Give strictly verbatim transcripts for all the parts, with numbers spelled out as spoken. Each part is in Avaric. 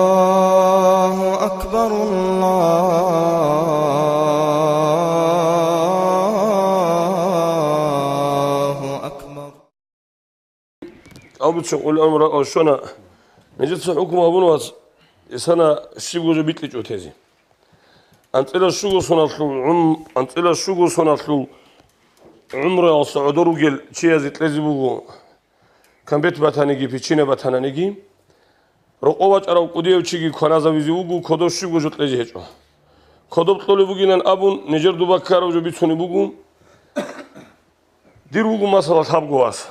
الله أكبر، الله أكبر. Албуцин къулан муракъав щвана. Нижеца хӀукму гьабуна, вац, исана щибго жо бикьичӀо тезе. АнцӀила щуго соналъул гӀум-, анцӀила щуго соналъул гӀумруялъ гӀодор ругел чиязе кьезе буго, камбет батаниги, пиччина батананиги, рокъов вачӀарав кӀудияв чиги кваназавизе вуго, кодоб щибго жо кьезе гьечӀо. Кодоб кьолеб бугилан абун, нижер дуба ккараб жо бицунеб буго. Дир вуго, масала, лъабго вас.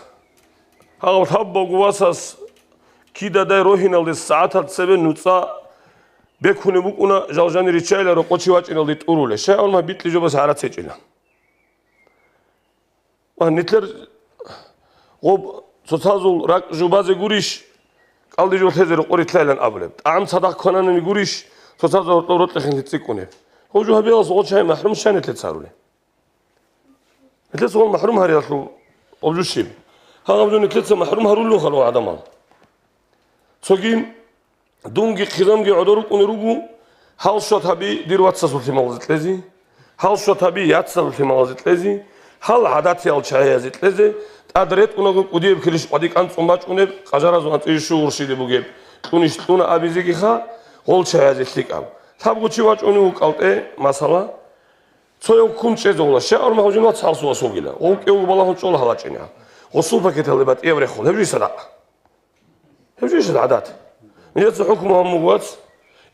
Гьав лъабго васас кидадай рогьиналде сагӀатал цебе нуцӀа бекунеб букӀуна, жал жанир риччайилан рокъов чи вачӀиналде тӀурулел. Щай абунеб, бикьи жо баз гӀарац гьечӀила. Ва нилъер гъоб цоцазул ракӀ жубазе гурищ, кӀалдиб жо лъезе рокъор рилълъайилан абулеб? ТӀагӀам цадахъ квананани гурищ, цоцазул гьоркьоб рокьи хинлъи цӀикӀкӀунеб? Гьав жо гьабиялъ гъол чагӀи махӀрум щай нилъеца гьарулел? Нилъеца гъол махӀрум гьариялъул гъоб жо щиб? Гьагъаб жо нилъеца махӀрум гьарулел хал гӀадамал. Цоги дунги хъизамги гӀодор рукӀунел руго, гьал щват гьаби дир вацасул лъималазе кьезе, гьал щват гьаби яцасул лъималазе кьезе, гьал гӀадатиял чагӀиязе кьезе, тӀад ретӀунаго кӀудияб килищ къватӀи кӀанцӀун бачӀунеб, къажаразул анцӀила щуго щиб бугеб, кьунищ кьуна абизегиха, гъол чагӀиязе лъикӀаб. Лъабго чи вачӀунев вукӀалде, масала, цояв ккун чӀезавула, щай абунеб, гьав жин вац гьалсу вас вугила, гъов кӀевго балагьун чӀола гьалачӀине. Гъосул пакеталде батӀияб рехун, гьеб жо исана. Гьеб жо ишал гӀадат. Нижеца хӀукму гьабун буго, вац,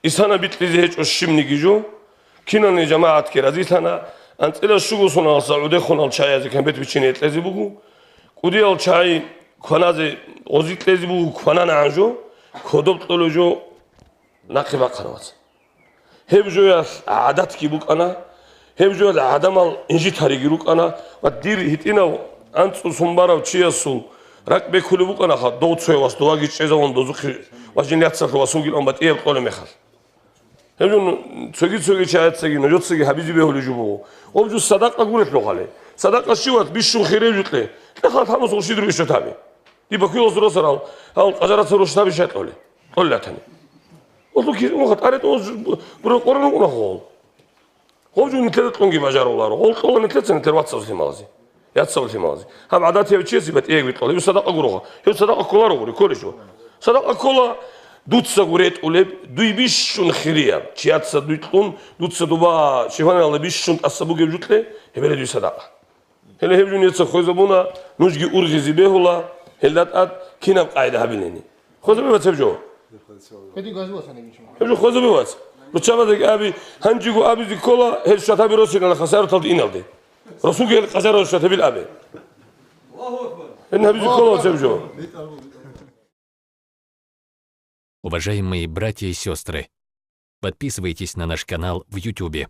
исана бикьизе гьечӀо щибниги жо, кинални жамагӀатги разилъана, анцӀила щуго соналъ гӀодехунал чагӀиязе камбет биччине кьезе буго, кӀудиял чагӀи кваназе гъози кьезе буго, квананагӀан жо, кодоб кьолеб жо нахъе бахъана, вац. Гьеб жоялъ гӀадатги букӀана, гьеб жоялъ гӀадамал инжит гьариги рукӀана ва дир гьитӀинав анцӀу сумбарав чиясул ракӀ бекулеб букӀанаха, дов цояв вас доваги чӀезавун дозухъе ва жин яцалъув вас вугилан батӀияб кьолеб мехалъ. Гьеб жо цоги-цоги чагӀацаги нужецаги гьабизе бегьулеб жо буго. Гъоб жо садакъа гурелъул хӀале. Садакъа щивас бищун хире жо кье. Кьехъа лъабасул щидруги щотаби. Диб бакуялъ росарал, гьал къажараца рушаби щай кьолеб? Кьолел ратани. Гъолъул кир-, унха тӀаретӀун бура къоран рукӀуна гъол. Гъов жо нилъеда кьунги бажаруларо. Гъол кьола нилъеца нилъер вацазул лъималазе. Яцазул лъималазе. Гьаб гӀадатияв чиясе батӀияб кьола. Гьев садакъа гурого. Гьев садакъа кколаро гури, кколищ ва? Садакъа ккола дуцаго ретӀулеб, дуй бищун хирияб. Чияца дуй кьун, дуца дуба шифаналда бищун тӀаса бугеб жо кье, гьеб гьеле дуй садакъа. Гьеле гьеб жо нижеца хвезабуна, нужги ургъизе бегьула, гьелда тӀад кинаб къагӀида гьабилени. Хвезабе, вац, гьеб жо? Гьеб жо хвезабе, вац. Руччабазеги аби, гьанжего абизе ккола, гьел шатаби росинала хасаруталде иналде. Росулги гьел къажарал шатабил абе. Гьел гьабизе ккола, вац, гьеб жо. Уважаемые братья и сестры, подписывайтесь на наш канал в Ютубе.